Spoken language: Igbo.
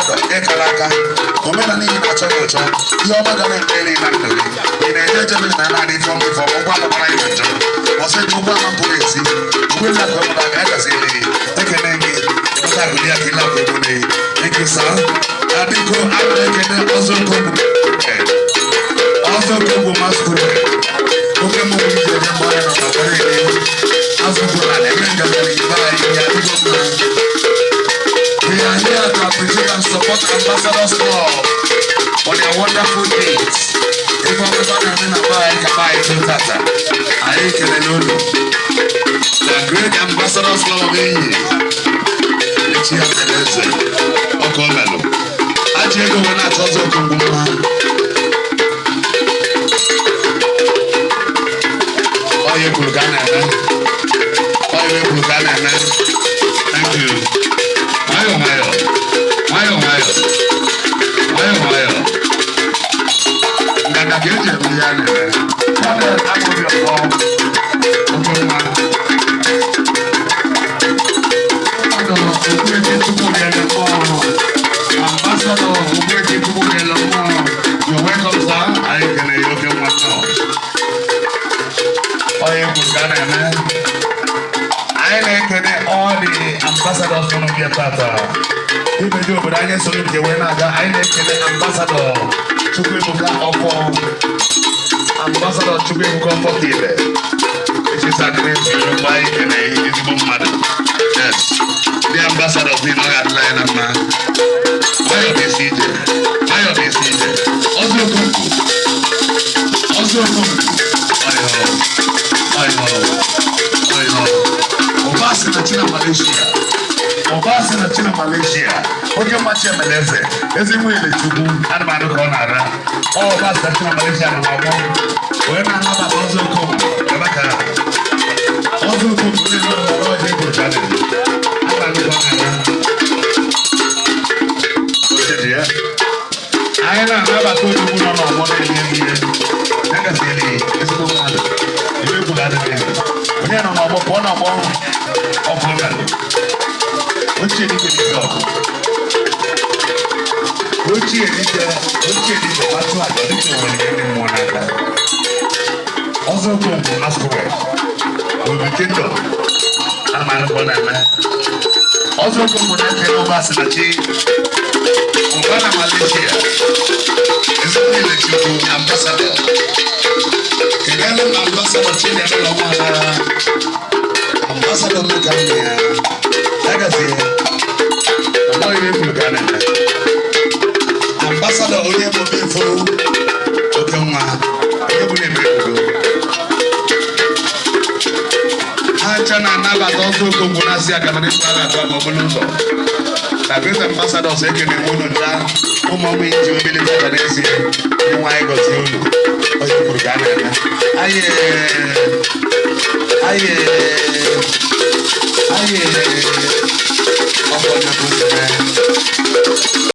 Ambassador, ịkara aka omenala ihe na-achọ gị ụchọ, ihe ọma ga na-eme na ndụ gị. Ị na-eje eje na naanị ifeọma ifeọma, ụgbọ ala anyị na njọ ọsọ eji ụgbọ ama mpụrụ esi ugbe nna ka ọmụrụ aka ya gaziri. Ekene gị ịmụta agụli ya ka ịlapụ ego na. Thank you, sir. Biko, ana m ekene ọzọ okogbu, ọzọ okogbu masquerade, oke mmụọ iji eje mgbe onye nọ n'ọgbara eri azụ kwuru na eme njem ibe anyị ya adịgo mma. We are here to appreciate and support Ambassadors Club for their wonderful deeds. Ife ọmụta na-eme na be anyị ka be anyị dị tata. Anyị kelele unu. The Great Ambassadors Club of Inyi. Echi ya mere eze. Ọkụ omelụ. Ajị ego wee na-achọ ọzọ okongwu mma. Ọ ihe kwuru ka a na-eme. Ọ ihe kwuru ka a na-eme. Thank you. Nwayọọ nwayọọ. Nwayọọ nwayọọ. Nwayọọ nwayọọ. Nganga ka eji eme ihe a na-eme. Colonel Amobi Ọfọ. Oke nwa. Ambassador Ogbuefi Chukwudiele Mmụọ. Ambassador Ogbuefi Chukwudiele Mmụọ. You're welcome, sir. Anyị kele ya, oke nwa, nnọọ. Onye kwuru ka a na-eme. Anyị na-ekene all the ambassadors nọ n'obi tata. Imeji obodo anyị soro nke wee na-aga. Anyị na-ekene Ambassador Chukwuebuka Ọfọ. Ambassador Chukwuebuka Ọfọ Kile. Echisakịrị mgbe anyị kene ezigbo mmadụ. Yes. Ndị ambassadors niile, ọ ga-adịla anyị na mma. Nwayọọ bụ isi ije. Nwayọọ bụ isi ije. Ọzọ Okonkwo. Ọzọ Okonkwo. Ọyọ. Ọyọ. Ọyọ. Ụba sị na chi na Malaysia. Ụba sị na chi na Malaysia. Oke mmachi emeleze. Ezi nwa Ilechukwu. Anụmanụ ka ọ na-ara. Ọ ụba sị na chi na Malaysia nọ n'ọgbọ. Wee na-anabata ọzọ Okonkwo. Ebe ka ọzọ Okonkwo na-eme ọrụ ọjọọ egwu ka a na-eme. Anụmanụ ka ọ na-ara. Oche dị ya. Anyị na-anabata odogwu nọ n'ọgbọ na-enye ihe. Ya gaziri ezigbo mmadụ. Iwe egwu adịghị elu. Onye nọ n'ọgbọ pụọ n'ọgbọ ọkụ melụ. Ochie dike dike ọgụ. Ochie dike, ochie dike atụ aja dịka o nwere ihe ndị mmụọ n'aka. Ọzọ Okonkwo masquerade. Obi Kingdom. Anụmanụ ka ọ na-eme. Ọzọ Okonkwo na-ekele ụba sị na chi. Ụba na Malaysia. Ezigbo Ilechukwu ambassador. Kelele m Ambassador Chinemere Ọnwala. Ambassador Mmeka nne ya. Ya gazie. Ọ ihe kwuru ka a na-eme. Ambassador onye bụ Obi oke nwa. Onye bụ na-eme ebugo. Ha ncha na-anabata ọzọ Okonkwo na-asị agamara ịkpa na-atụ agba ọbụla ụzọ. Na Great Ambassadors, ekene m unu ncha, ụmụ ọmụ iji obili tata n'ezie. Ndị nwaanyị gọzie unu. Onye kwuru ka a na-eme. Aye, aye, aye, ọkụ onye bụ nsogbu.